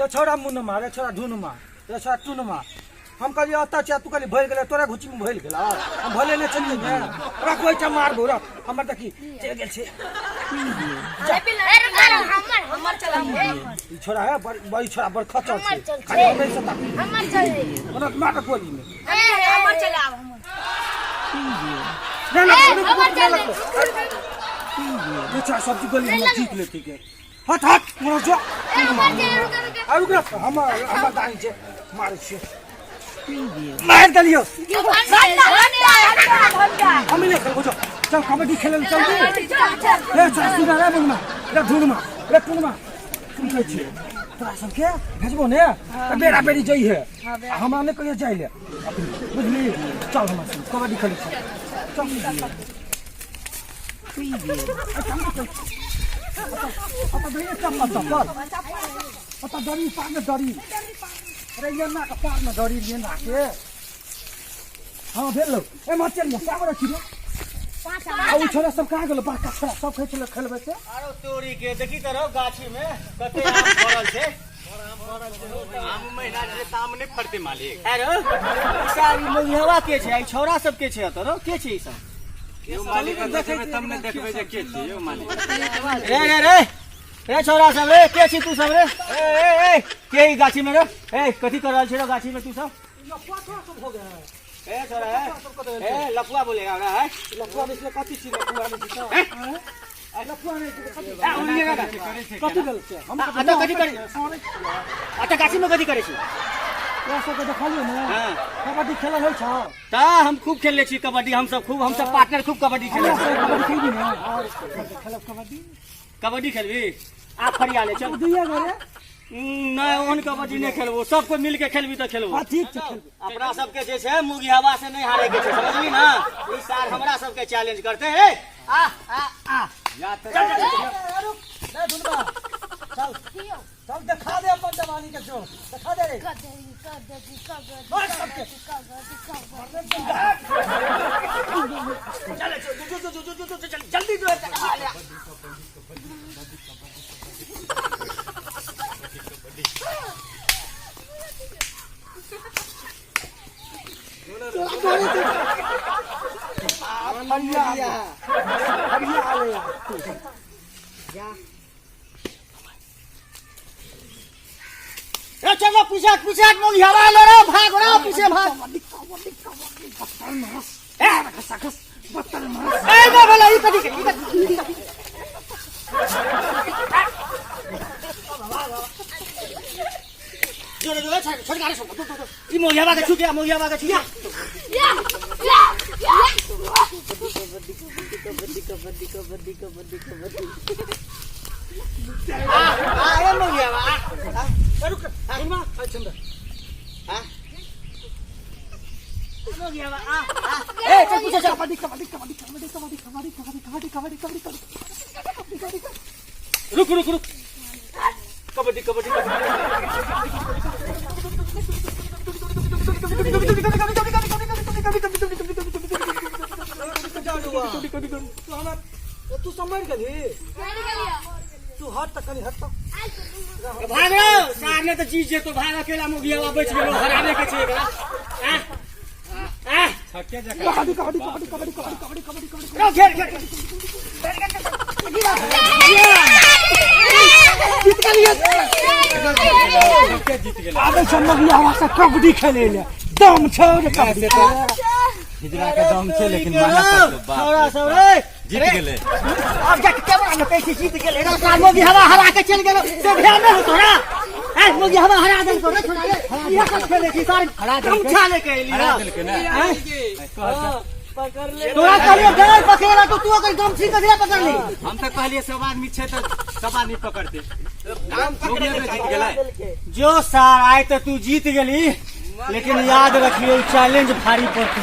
रे छौड़ा मुनमा, रे छौड़ा ढुनमा, रे छौड़ा टुनमा। हम कहलियै ओतऽ छै, तू कहली भरि गेलै, तोरा घुची में भरि गेल। हम भले नहि छलियै ने, रख ओहिठाम मारबो, रख। हमर देखी चलि गेल छै। हमर चल। ई छोड़ा है बड़ बड़ी छोड़ा, बड़ खचर हमर छै। चल। खाली हमरे से ताकी। हमर चल। ओना मार गोली में। हमर चल, आब हमर। ना ना। ए, रुक, हमर रुक, चल। रुक, ये छोड़ा सब्जी गोली हमर जीत लेती के। हट हट, मोर जो। ए, हमर चल, रुक रुक। आ रुक रे, हमर हमर दाई छै, मारै छियै। मार देलियो। हम नहीं खेलबो, जो चल कबड्डी खेले चल। रे चल, सुना रे मुनमा, रे ढुनमा, रे टुनमा, की कहै छियै तोरा सबके भेजबो ने तऽ बेरा बेरी जइहे आ हमरा नहि कहियो जाइ ले अपने, बुझली? चल हमरा संग कबड्डी खेलै छी, चल। ओतऽ दही चप्पल चप्पल, ओतऽ दरी पार में दरी रे, ये के पार में दरी लेना के। हाँ भेल। ए मार चल, क्या बड़ा छी रे? आ उ छोरा सब कहाँ गेलो? बड़का छोरा सब कहै छलै खेलबै से। आरो तोरी के देखी तऽ रहो, गाछी में कते आम फड़ल छै। आम महीना छै तऽ आम नहि फड़तै मालिक? अरे ई सारी मौगियावा के छै? ई छौड़ा सब के छै? एतऽ रहो, के छै ई सब? यौ मालिक, देखबै तब ने देखबै जे के छी यौ मालिक। रे रे रे रे, छौड़ा सब रे, के छी तू सब रे? ए ए ए, के ई गाछी में रे? ए, कथी कर रहल छी रे गाछी में तू सब? लफुआ छोरा सब हो गया है। ए छोरा, ए ए, लफुआ बोलेगा हमरा है? लफुआ में इसलिए कथी छी? लफुआ में छी तऽ लफुआ नहीं छी तऽ कथी? ए, उन्हीं जगह कथी भेल छै हम? अतऽ कथी करै? अतऽ गाछी में कथी करै छी? तोरा सबके देखलियौ ने? हाँ। कबड्डी खेलल होइ छौ? तऽ हम खूब खेलले छी कबड्डी, हम सब खूब, हम सब पार्टनर खूब कबड्डी खेले हमरा छी। सब कबड्डी खेलबी ने? खेलब कबड्डी। कबड्डी खेलबी? आ फरिया ले चल। दुइये गोरे। नहि, ओहन कबड्डी नहि खेलबो, सब कोइ मिल के खेलबी तऽ खेलबो। हाँ ठीक छै, खेलबी। अपना सबके जे छै मुगी हवा से नहि हारे के छै, समझली ना? ई सार हमरा सबके चैलेंज करते। ए आ आ आ। या तऽ चल चल चल। रुक नहीं ढूंढबा, चल चल, देखा दे अपन जवानी के जोर, देखा दे रे। मार सबके। चल चल, जो जो जो जो जो, चल जल्दी जो है, चल, आ ले। हरिया हरिया आले। ए चल, पीछे पीछे, मुगी हवा ले रे, भाग रे, पीछे भाग। ए ए ना भला, ई कथी के, ई कथी, ई कथी? जो जो, छोड़ छोड़ गाड़ी, छोड़ छोड़। ई मुगी हवा के छू गया, मुगी हवा के छू गया। आ आ ए मुगी हवा, आ आ। रुक ढूंढबा, अच्छा। आ मुगी हवा, आ आ। ए चल, पीछे चल। कबड्डी कबड्डी कबड्डी कबड्डी कबड्डी कबड्डी कबड्डी कबड्डी कबड्डी कबड्डी कबड्डी कबड्डी। रुक रुक रुक, कबड्डी कबड्डी कबड्डी। तू हमरा, तू सब मरि गेलही। तू हट तऽ कनि, हट तऽ। भाग रे सार, ने तऽ जीत जेतो। भाग, अकेला मुगी हवा बच गेलो, हराबे के छै एकरा। आ आ छक्के जकाँ। कबड्डी कबड्डी कबड्डी कबड्डी कबड्डी कबड्डी कबड्डी कबड्डी। रो, घेर घेर। जीत गेलियै। छक्के जीत गेलै। आबै छै मगिया हवा से कबड्डी खेलै ले, दम छौ रे कबड्डी से तऽ हिजरा के दम छै, लेकिन मानऽ पड़तौ, बाप छौड़ा रे सब बाप। रे जीत गेलै। अब जाके कैमरा में कैसे जीत गेलै रे सार? मोगी हवा हरा के चल गेलो से ध्यान नहीं हो तोरा? ए मोगी हवा हरा देलको रे छोड़ा रे, इहे सब खेले छी सार? हरा देलकै। गमछा लेके एली। हरा देलकै ने। तोरा कहलियो डर पकड़ेला तो तू ओकर गमछी ककरा पकड़ली? हम तऽ कहलियै सब आदमी छै तऽ सब आदमी पकड़तै। मोगिया जीत गेलै। जो सार, आइ तऽ तू जीत गेली, लेकिन याद रखियो, चैलेंज भारी पड़तौ।